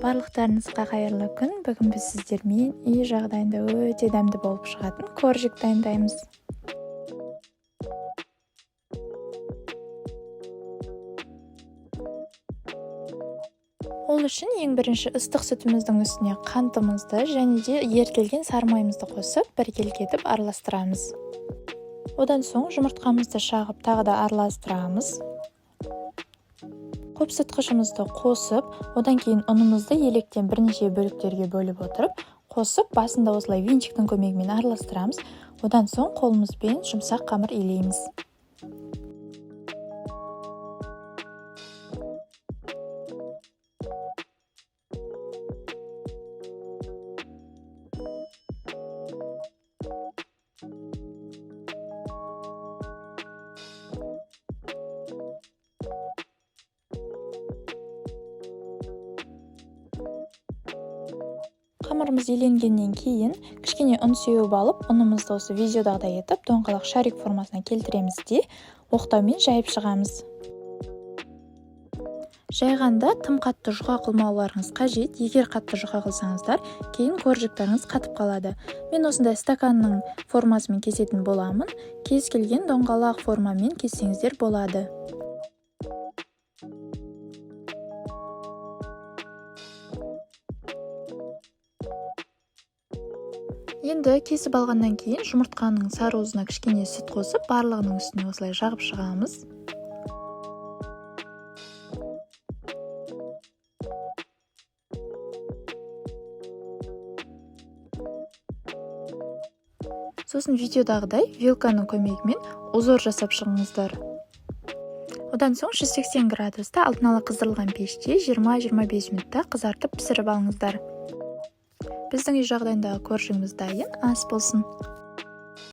Барлықтарыңызға қайырлы күн! Бүгін біз сіздермен үй жағдайында өте дәмді болып шығатын коржик дайындаймыз. Ол үшін ең бірінші ыстық сүтіміздің үстіне қантымызды және де ерітілген сары майымызды қосып, біркелкі етіп араластырамыз. Одан соң жұмыртқамызды шағып, тағы да араластырамыз. Қопсытқышымызды қосып, одан кейін ұнымызды електен бірнеше бөліктерге бөліп отырып қосып, басында осылай венчиктің көмегімен араластырамыз. Одан соң қолымызбен жұмсақ қамыр илейміз. Қамырымыз иленгеннен кейін кішкене ұн сеуіп алып, ұнымызды осы видеодағыдай етіп доңғалақ шарик формасына келтіреміз де, оқтаумен жайып шығамыз. Жайғанда тым қатты жұқа қылмауларыңыз қажет. Егер қатты жұқа қылсаңыздар, кейін коржиктарыңыз қатып қалады. Мен осындай стаканның формасымен кесетін боламын. Кез келген доңғалақ формамен кессеңіздер болады. Енді кесіп алғаннан кейін жұмыртқаның сары уызына кішкене сүт қосып, барлығының үстіне осылай жағып шығамыз. Сосын видеодағыдай вилканың көмегімен узор жасап шығыңыздар. Одан соң 180 градуста алдын ала қыздырылған пеште 20-25 минутта қызартып, пісіріп алыңыздар. Біздің үй жағдайындағы коржигіміз дайын. Ас болсын!